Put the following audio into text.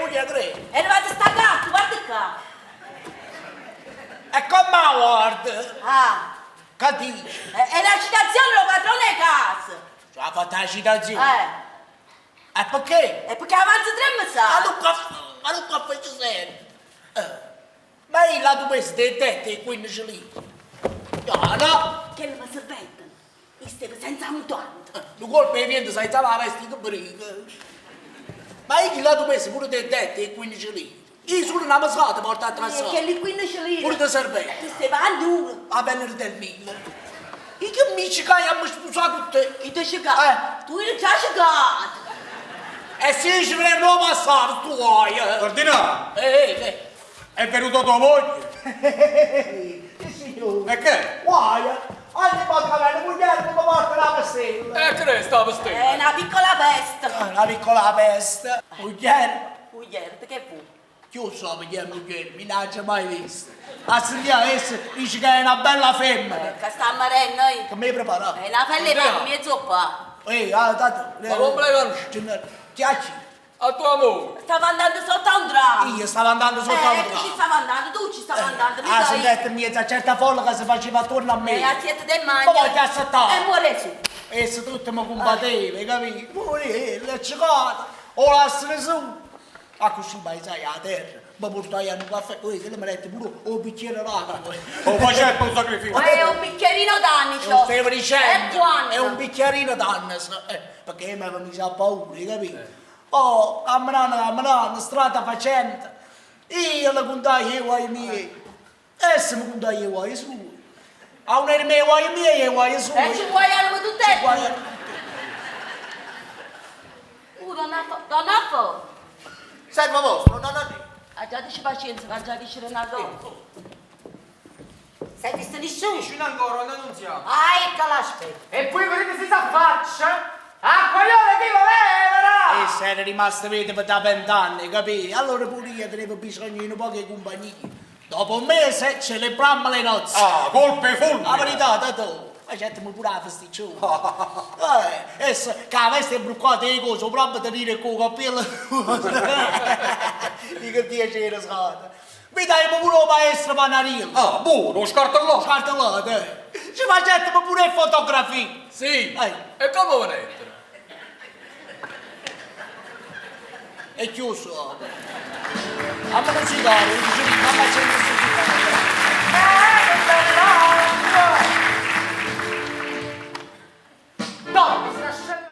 moglie tre. È arrivata sta gatta, guarda qua. E come la guarda? Ah. Che dici? È la citazione del padrone 'e casa. Ce l'ha fatta la citazione? Eh. E perché? E perché avanza tre mesate. Ma non caffè, ma non caffè ci serve. Ma io la tu mese 'e dette 'e 15 lire. No, no. Chella mi servette. Io stevo senza mutande. Nu colpo 'e viento s'aizava 'a veste che briga. Ma io chill'atu mese pure te dette 'e 15 lire. Io sulo na mesata porto attrassata. E chelli 15 lire. Pure te servette. Tu steva a nulla. A Venere del Mille. Io che mi cicai a mi spusà cu te. Chi te cicà? Eh. Tu eri già cecato. E si ci veneno a passare stu guaio. Ferdinando! Eh, eh. È venuto tua moglie? Signore. E che? Guaio! Ogni volta che viene moglie mi porta la pastella. E che è sta pastella? È una piccola festa. Ah, una piccola festa. Moglie. Moglie, che vuoi? Chi lo sa chi è moglie? Mi l'ha mai vista. A sentire adesso dice che è una bella femmina. Che sta morendo io. Che mi prepara? È una fella di pane, mezzo qua. Ehi, ah, tanto. Ma come l'hai conosciuta? Chiacchi. A tua moglie. Stava andando sotto a un tram. Io stavo andando sotto a un Tu ci tram. stava andando, tu ci stava andando. mi Ah, sai. sentite, mi c'è certa folla che si faceva attorno a me. E a siete del Ma mangia. voglio aspettare. E muore su. E se tutto mi combatteva, capito? Pure l'ho cecata, o la su. A così mai sai a terra, mi portai a un caffè, poi che mi mette pure un bicchiere d'acqua. Ho facetto un sacrificio. È un bicchierino d'anice. Lo stavo dicendo, E quanto? è un bicchierino d'annis, perché mi aveva messo a paura, capito? Oh, camminando, camminando, strada facendo, io le contai i guai miei, e se mi contai i guai suoi. A un erme i guai miei e i guai suoi. E ci guaiamo tutte e due. Guaiano. Donna Fo, donna Fo. Servo vostro, no, no, no. Ah, già dice pazienza, ma già dice una cosa. Sei visto nessuno? Nessuno ancora, non annunziamo. Ah, ecco l'aspetto. E poi vedete se si affaccia. Acquaglione chi voleva! E se era rimasta vedova da 20 anni, capì? Allora pure io tenevo bisogno di un po' di compagnia. Dopo un mese celebrammo le nozze. Ah, colpe fulmine! La verità, tanto, facciamo pure la festiccione. E se che la veste è bloccata e cose, proprio tenere con il capello. Di che piacere stato. Mi dai pure il maestro Panarino. Ah, buono, scartellato. Scartellato, eh. Ci facciamo pure le fotografie. Sì. Eh. E come venite? È chiuso. Amma un sigaro, dice, mamma c'è un